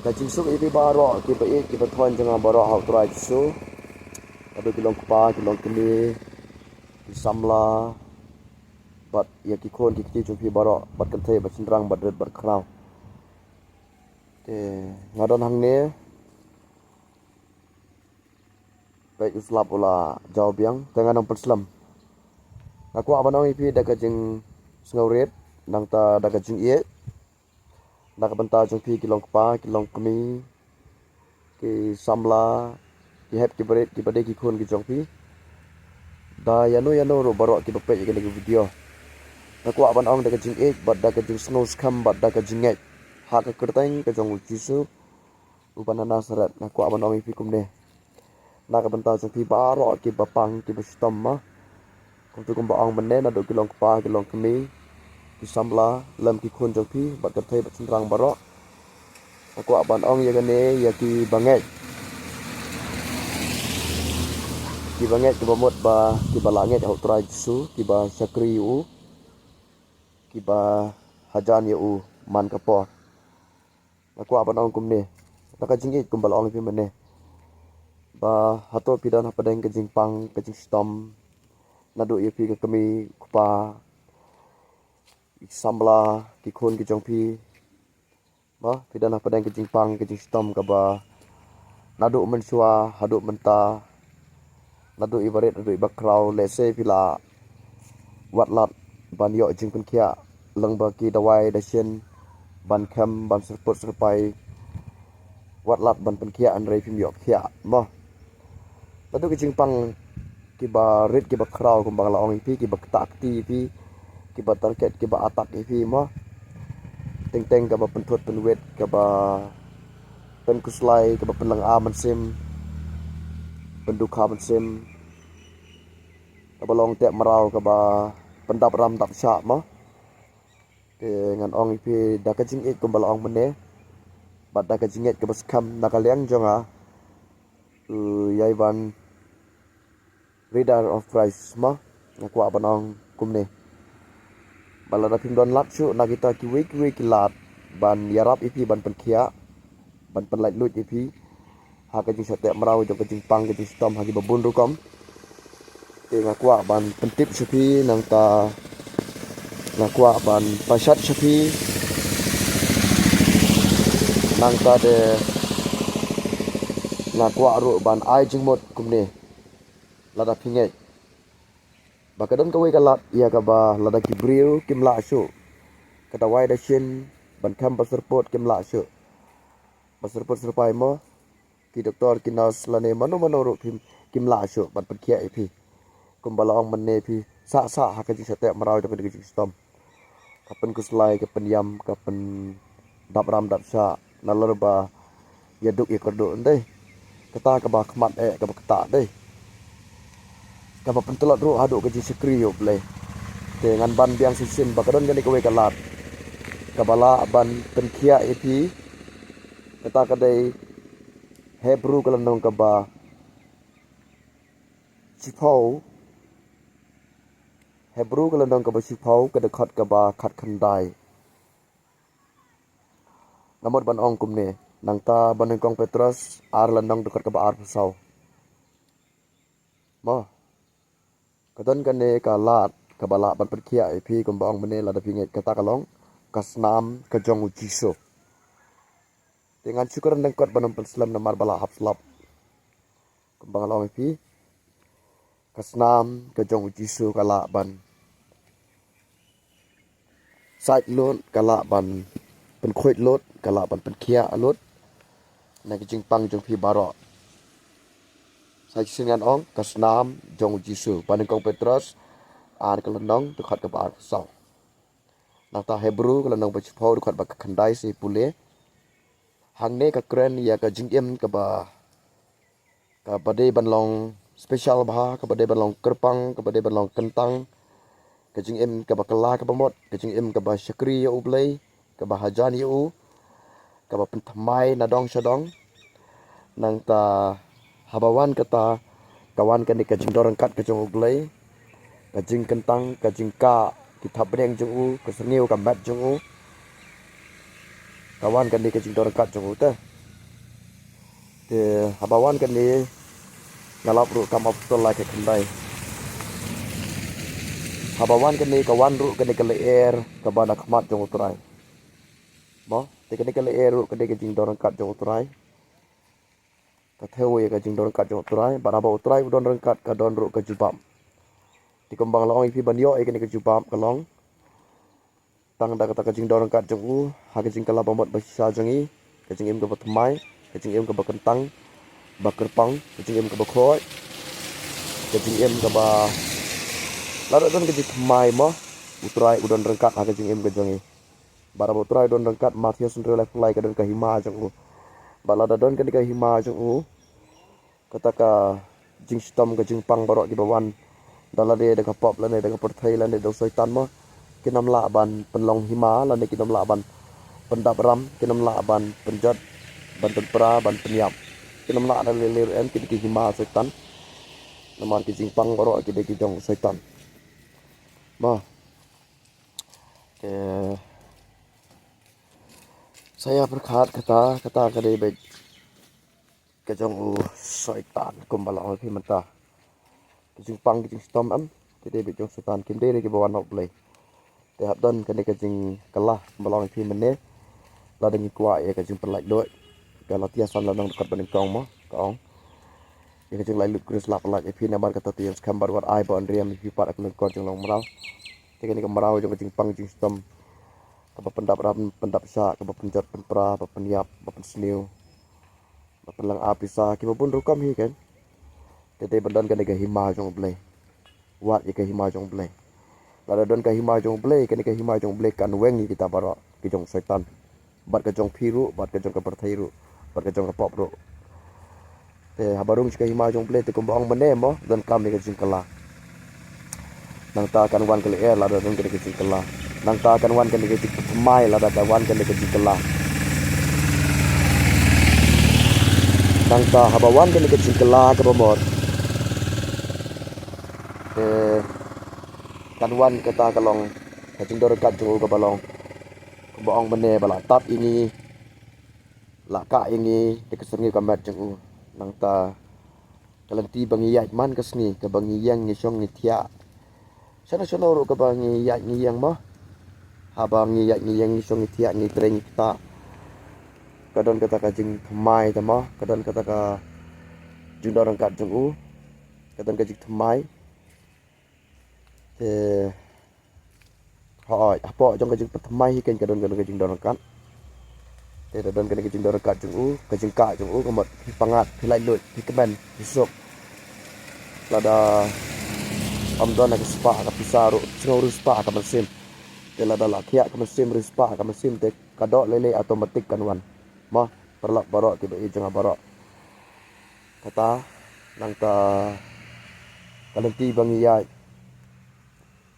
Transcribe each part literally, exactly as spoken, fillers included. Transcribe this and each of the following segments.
Ka jingsuk ïa phi baroh kiba ïeit kiba thoiñ jong nga baroh ha u Trai Jisu. Haduh ki long kpa, ki long kmie, ki samla, bad ïa ki khun ki kti jong phi baroh, bad kynthei bad shynrang bad rit bad khraw. Te nga don hangne. Peit u slap u la jaw biang, te ngan ong pynslem. Nga kwah ban ong ïa phi da ka jingsngewrit, nangta da ka jingïeit. Na ka bynta jong phi ki long kpa, ki long kmie, ki samla, ki hep ki barit, kiba dei ki khun ki jong phi. Da ïano ïano ruh baroh kiba peit ïa kane ka video. Nga kwah ban ong da ka jingïeit, bad da ka jingsngewskhem, bad da ka jingngeit. Ha ka kyrteng ka jong u Jisu. Uba na Nasareth, nga kwah ban ong ïa phi kumne. Na ka bynta jong phi baroh kiba pang kiba shitom ma. Kumtu kumba ong mynne naduh ki long kpa ki long kmie. Ki samla, lem ki khun jong phi, bad kynthei bad shynrang baroh. Nga kwah ban ong ïa kane ïa kiba ngeit. Kiba ngeit kiba mut ba, kiba la ngeit ha u Trai Jisu, kiba shakri ïa u. Kiba hajan ïa u man ka por. Nga kwah ban ong kumne. Da ka jingïeit kumba la ong ïa phi mynne. Ba hato phi don hapdeng ka jingpang, ka jingshitom. Naduh ïa phi ka kmie, kpa. Ki samla, ki khun ki jong phi. Ba, phi don hapdeng ka jingpang, ka jingshitom kaba. Naduh mynshuwa, haduh mynta. Naduh iba rit, haduh iba khraw, lehse phi la. Wat lad, ban ïoh jingpynkhiah, lyngba ki dawai dashin, ban khem, ban syrput syrpai. Wat lad ban pynkhiah, hynrei phim ïoh khiah, mo. Naduh ki jingpang, kiba rit, kiba khraw, kumba nga la ong ïa phi, kiba ktah kti ïa phi, kiba target, kiba attack ïa phi, mo. Teng teng kaba pynthut pynwit, kaba pynkuslai, kaba pynlynga mynsiem, pyndukha mynsiem. Kaba long teh mraw, kaba pyndap ram dap shah, mo. Te ngan ong ïa phi da ka jingïeit kumba la ong mynne. Bad da ka jingïeit kaba skhem na ka liang jong nga. U ïai ban Reader of Christ ma, nga kwah ban ong kumne. Ba lada phim don lad shuh na kita kiwei kiwei ki lad ban ïarap ïa phi ban pynkhiah, ban pynlait luid ïa phi ha ka jingshah teh mraw jong ka jingpang ka jingshitom ha kiba bun rukom. Te nga kwah ban pyntip sha phi nangta nga kwah ban pashat sha phi nangta de nga kwah ruh ban ai jingmut kumne. Lada phi ngeit ba ka don kawei ka lad ïa kaba lada ki briew kim lah shuh, ka dawai dashin ban khem ba syrpot kim lah shuh, ba syrpot syrpai mo, ki doktor ki nurse lane mano mano ruh kim, kim lah shuh ban pynkhiah ïa phi. Kumba la ong mynne phi sah sah ha ka jingshah teh mraw jong ka jingshitom. Ka pynkuslai, ka pynïam, ka pyndap ram dap shah nalor ba ïa duk ïa kyrduh ndei. Kata kaba khmat eh kaba ktah dei. Kaba pyntlot ruh haduh ka jingshakri ïa U Blei. Te ngan ban biang shisien ba ka don kane kawei ka lad kaba lah ban pynkhiah ïa phi. Kata ka dei Hebru ka lynnong kaba shiphew. Hebru ka lynnong kaba shiphew ka dkhot kaba khatkhyndai. Nga mut ban ong kumne, nangta ba nyngkong Petros ar lynnong dkhot kaba arphew saw. Mo. Ka don kane ka lad kaba lah ban pynkhiah ïa phi kumba ong mynne lada phi ngeit kata ka long ka snam ka jong U Jisu. Te ngan shu kren lyngkot ban ym pynslem namar ba la hap slap. Kumba nga la ong ïa phi, ka snam ka jong U Jisu ka lah ban sait lut, ka lah ban pynkhuid lut, ka lah ban pynkhiah lut na ki jingpang jong phi baroh. Sa shisien ngan ong ka snam jong U Jisu. Ba nyngkong Petros ar ka lynnong dkhot kaba arphew saw. Nangta Hebru ka lynnong ba shiphew dkhot ba khatkhyndai sa pule. Hangne ka kren ïa ka jingim kaba, kaba dei ban long special bha, kaba dei ban long kyrpang, kaba dei ban long kyntang. Ka jingim kaba kylla kaba mut, ka jingim kaba shakri ïa U Blei, kaba hajan ïa u, kaba pynthymmai na dong sha dong. Nangta haba wan kata ka wan kane ka jingdon ryngkat ka jong U Blei, ka jingkyntang, ka jingkah ki thapniang jong u, ka syrngiew ka met jong u. Ka wan kane ka jingdon ryngkat jong u te. Te haba wan kane, nga lap ruh kam apostol lai ka khyndai. Haba wan kane, ka wan ruh kane ka lyer kaba na khmat jong U Trai. Mo, te kane ka lyer ruh kane ka jingdon ryngkat jong U Trai. Ka thew ïa ka jingdon ryngkat jong U Trai, bad haba U Trai u don ryngkat ka don ruh ka jubab. Te kumba nga la ong ïa phi ban ïoh ïa kane ka jubab ka long tang da kata ka jingdon ryngkat jong u ha ka jingkylla bamut bashisha jong ngi, ka jingim kaba thymmai, ka jingim kaba kyntang, ba kyrpang, ka jingim kaba khroh, ka jingim kaba, lada don ka jingthymmai mo, U Trai u don ryngkat ha ka jingim ka jong ngi. Bad haba U Trai u don ryngkat, Mathaios hynriew laiphew lai, ka don ka hima jong u. Bad lada don kane ka hima jong u, kata ka jingshitom ka jingpang baroh kiba wan da lade da ka pop lane da ka pyrthei lane da u Soitan mo, kin ym lah ban pynlong hima lane kin ym lah ban pyndap ram, kin ym lah ban pynjot, ban pynpra, ban pynïap. Kin ym lah da lei lei ruh em, ki dei ki hima Soitan. Namar ki jingpang baroh ki dei ki jong Soitan. Mo. Te sa ïa pyrkhat kata, kata ka dei beit ka jong u Soitan kumba la ong ïa phi mynta. Ki jingpang ki jingshitom em, ki dei beit jong Soitan, kim dei re kiba wan na U Blei. Te hap don kane ka jingkylla kumba la ong ïa phi mynne. Lada ngi kwah ïa ka jingpynlait luid, Galatia san lynnong dkhot ba nyngkong mo, ka ong, ïa ka jinglait luid Khrist la pynlait ïa phi, namar kata to ïeng skhem bad wat ai ba yn riam ïa phi pat ha ka lyngkor jong ka longmraw. Te kane ka mraw jong ka jingpang jingshitom, kaba pyndap ram pyndap shah, kaba pynjot pynpra, ba pynïap, ba pynsniew, ba pynlong ap pisa, kiba bun rukom hi kan. Te dei ban don kane ka hima jong U Blei. Wad ïa ka hima jong U Blei. Lada don ka hima jong U Blei, kane ka hima jong U Blei kan weng ïa kita baroh ki jong Soitan, bad ka jong phi ruh, bad ka jong ka pyrthei ruh, bad ka jong ka pop ruh. Te haba rung sha ka hima jong U Blei te kumba ong mynne mo, donkam ïa ka jingkylla. Nangta kan wan ka lyer lada don kane ka jingkylla. Nangta kan wan kane ka jingpynthymmai lada ka wan kane ka jingkylla. Nangta haba wan kane ka jingkylla kaba mut, te kan wan kata ka long ka jingdon ryngkat jong u kaba long kumba ong mynne, ba la tap ïa ngi, la kah ïa ngi da ka syrngiew ka met jong u. Nangta ka lynti ba ngi ïaid man ka sngi, kaba ngi ïeng ngi shong ngi thiah, shano shano ruh kaba ngi ïaid ngi ïeng mo, haba ngi ïaid ngi ïeng ngi shong ngi thiah, ngi trei ngi ktah, ka don kata ka jingthymmai te mo, ka don kata ka jingdon ryngkat jong u, ka don ka jingthymmai. Te hooid, hapoh jong ka jingpynthymmai hi kan ka don kane ka jingdon ryngkat. Te da don kane ka jingdon ryngkat jong u, ka jingkah jong u ka mut phi pyngngad, phi laitluid, phi kmen, phi suk. Lada ym don ha ka spah ka pisa ruh, sngewriewspah ha ka mynsiem. Te lada la thiah ka mynsiem, riewspah ha ka mynsiem, te ka doh lei lei automatic kan wan. Mo, paralok baroh kiba ïeit jong nga baroh. Kata, nangta ka lynti ba ngi ïaid,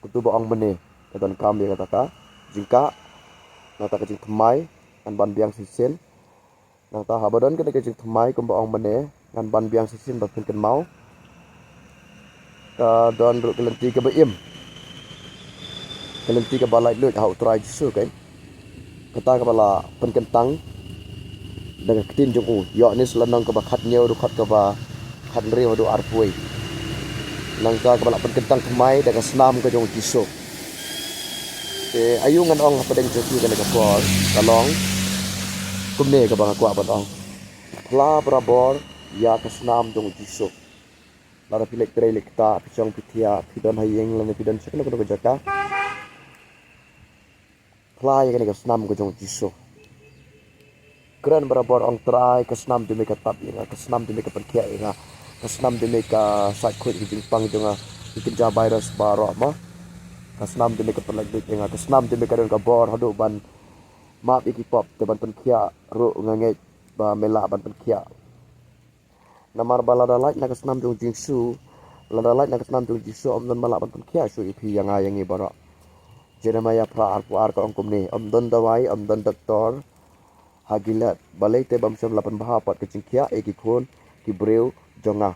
kumtu ba ong mynne, ka donkam ïa kata ka jingkah, nangta ka jingthymmai, ngan ban biang shisien. Nangta haba don kane ka jingthymmai kumba ong mynne, ngan ban biang shisien ba pynkynmaw. Ka don ruh ka lynti kaba im, ka lynti kaba laitluid ha U Trai Jisu kan. Kata kaba la pynkyntang da ka ktien jong u, Ïoannis lynnong kaba khathynñiew dkhot kaba khathynriew haduh arphew. Nangta kaba la pynkyntang thymmai da ka snam ka jong u Jisu. Te aïu ngan ong hapdeng jong phi kane ka por, ka long kumne kaba nga kwah ban ong. Phla barabor ïa ka snam jong u Jisu. Lada phi leit trei leit ktah, phi shong phi thiah, phi don ha ïing lane phi don shano kano ka jaka, phla ïa kane ka snam ka jong u Jisu. Kren barabor, ong Trai, ka snam jong me ka tap ïa nga, ka snam jong me ka pynkhiah ïa nga, ka snam jong me ka sait khuid ïa ka jingpang jong nga, ïa ka kynja virus baroh mo. Ka snam jong me ka pynlait lut ïa nga, ka snam jong me ka don ka bor haduh ban map ïa ki pop, te ban pynkhiah ruh nga ngeit ba me lah ban pynkhiah. Namar ba lada lait na ka snam jong u Jisu, lada lait na ka snam jong u Jisu, ym don ba lah ban pynkhiah shuh ïa phi, ïa nga, ïa ngi baroh. Jeremiah phra arphew ar ka ong kumne, ym don dawai, ym don doktor ha Gilead, balei te bym shym la pynbha pat ka jingkhiah ïa ki khun ki briew jong nga.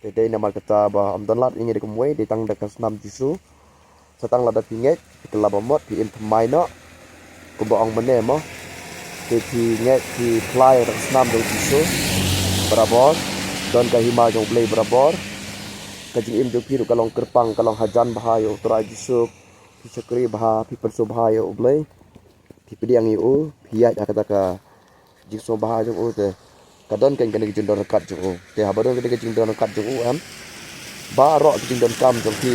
Te dei namar kata ba ym don lad ïa ngi da kumwei, dei tang da ka snam Jisu. Sa tang lada phi ngeit, phi kylla ba mut, phi im thymmai noh, kumba ong mynne mo. Te phi ngeit, phi phla ïa ka snam jong u Jisu. barabor. Don ka hima jong U Blei barabor. Ka jingim jong phi ruh ka long kyrpang, ka long hajan bha ïa U Trai Jisu. Phi shakri bha, phi pynsngewbha ïa U Blei. Phi pdiang ïa U, phi ïaid ha kata ka jingsngewbha jong U te. Ka don kane ka jingdon ryngkat jong U. Te haba don kane ka jingdon ryngkat jong U em, baroh ki jingdonkam jong phi,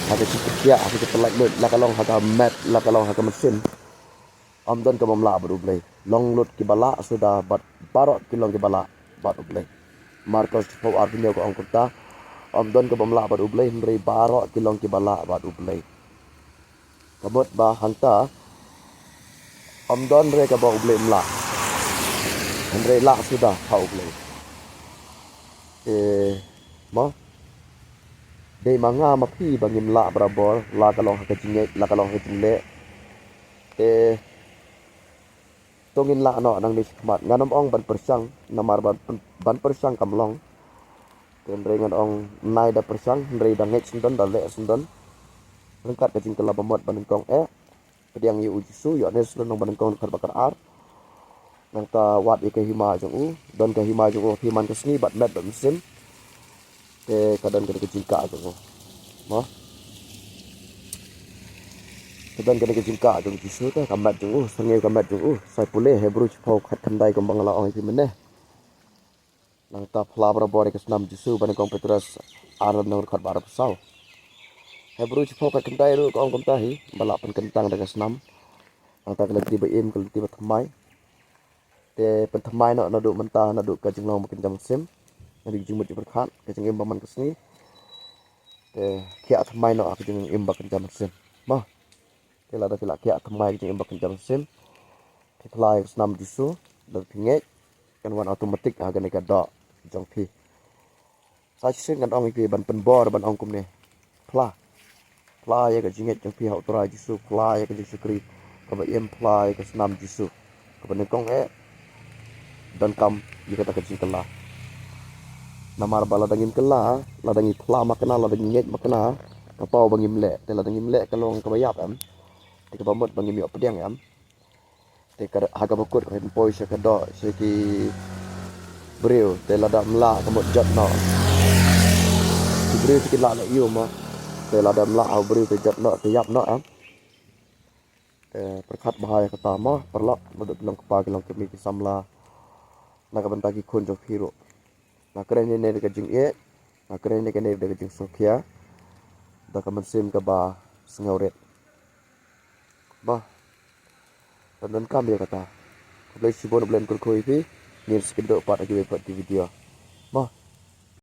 ha ka jingpynkhiah, ha ka jingpynlait luid, la ka long ha ka met, la ka long ha ka mynsiem, ym don ka bym lah bad U Blei. Long lut kiba lah suda bad baroh ki long kiba lah bad U Blei. Markos shiphew ar hynñiew ka ong kumta, ym don ka bym lah bad U Blei, hynrei baroh ki long kiba lah bad U Blei. Ka mut ba hangta ym don re kaba U Blei um lah, hynrei lah suda ha U Blei. Te mo, dei ma nga ma phi ba ngim lah barabor, la ka long ha ka jingngeit, la ka long ha ka jingleh. Te to ngin lah noh nangne shakhmat. Ngan ym ong ban pyrshang, namar ban, ban pyrshang kam long. Te hynrei ngan ong, nai da pyrshang, hynrei da ngeit sngewdon, da leh sngewdon. Ryngkat ka jingkylla ba mut ba nyngkong eh, pdiang ïa U Jisu, ïoh ne sngewdon ba nyngkong dkhot ba khatar. Nangta wad ïa ka hima jong U, don ka hima jong U ha phi man ka sngi bad met bad mynsiem. Te ka don kane ka jingkah jong U. Mo, ka don kane ka jingkah jong U Jisu te, ka met jong U, sngewbha ka met jong U. Sa pule Hebru shiphew khatkhyndai kumba nga la ong ïa phi mynne. Nangta phla barabor ïa ka snam Jisu, ba nyngkong Petros ar lynnong dkhot ba arphew saw. Hebru shiphew khatkhyndai ruh ka ong kumta hi, ba la pynkyntang da ka snam. Nangta ka lynti ba im, ka lynti ba thymmai. Te pynthymmai noh naduh mynta, naduh ka jinglong ba kynja mynsiem, naduh ka jingmut jingpyrkhat, ka jingim ba man ka sngi. Te khiah thymmai noh ka jingim ba kynja mynsiem. Mo, te lada phi la khiah thymmai ka jingim ba kynja mynsiem, phi phla ïa ka snam Jisu, lada phi ngeit, kan wan automatic ha kane ka doh jong phi. Sa shisien ngan ong ïa phi ban pynbor ban ong kumne. Phla. Phla ïa ka jingngeit jong phi ha U Trai Jisu, phla ïa ka jingshakri kaba im, phla ïa ka snam Jisu. Kaba nyngkong eh, donkam ïa kata ka jingkylla. Namar ba lada ngim kylla, lada ngi phla makna, lada ngi ngeit makna, ka paw ba ngim leh. Te lada ngim leh ka long kaba ïap em. Te kaba mut ba ngim ïoh pdiang em. Te ka, ha kaba kut ka poi sha ka doh, sha ki briew, te lada ym lah ka mut jot noh. Ki briew te ki lah leh ïa u mo. Te lada ym lah ha u briew te jot noh, te ïap noh em. Te pyrkhat bha ïa kata mo, paralok, naduh ki long kpa, ki long kmie, ki samla, na ka bynta ki khun jong phi ruh. Nga kren ïa kane da ka jingïeit, nga kren ïa kane da ka jingsngewkhia, da ka mynsiem kaba sngewrit. Bah, pyndonkam ïa kata. Khublei shibun, U Blei un kyrkhu ïa phi. Ngin sa ïakynduh pat ha kiwei pat ki video.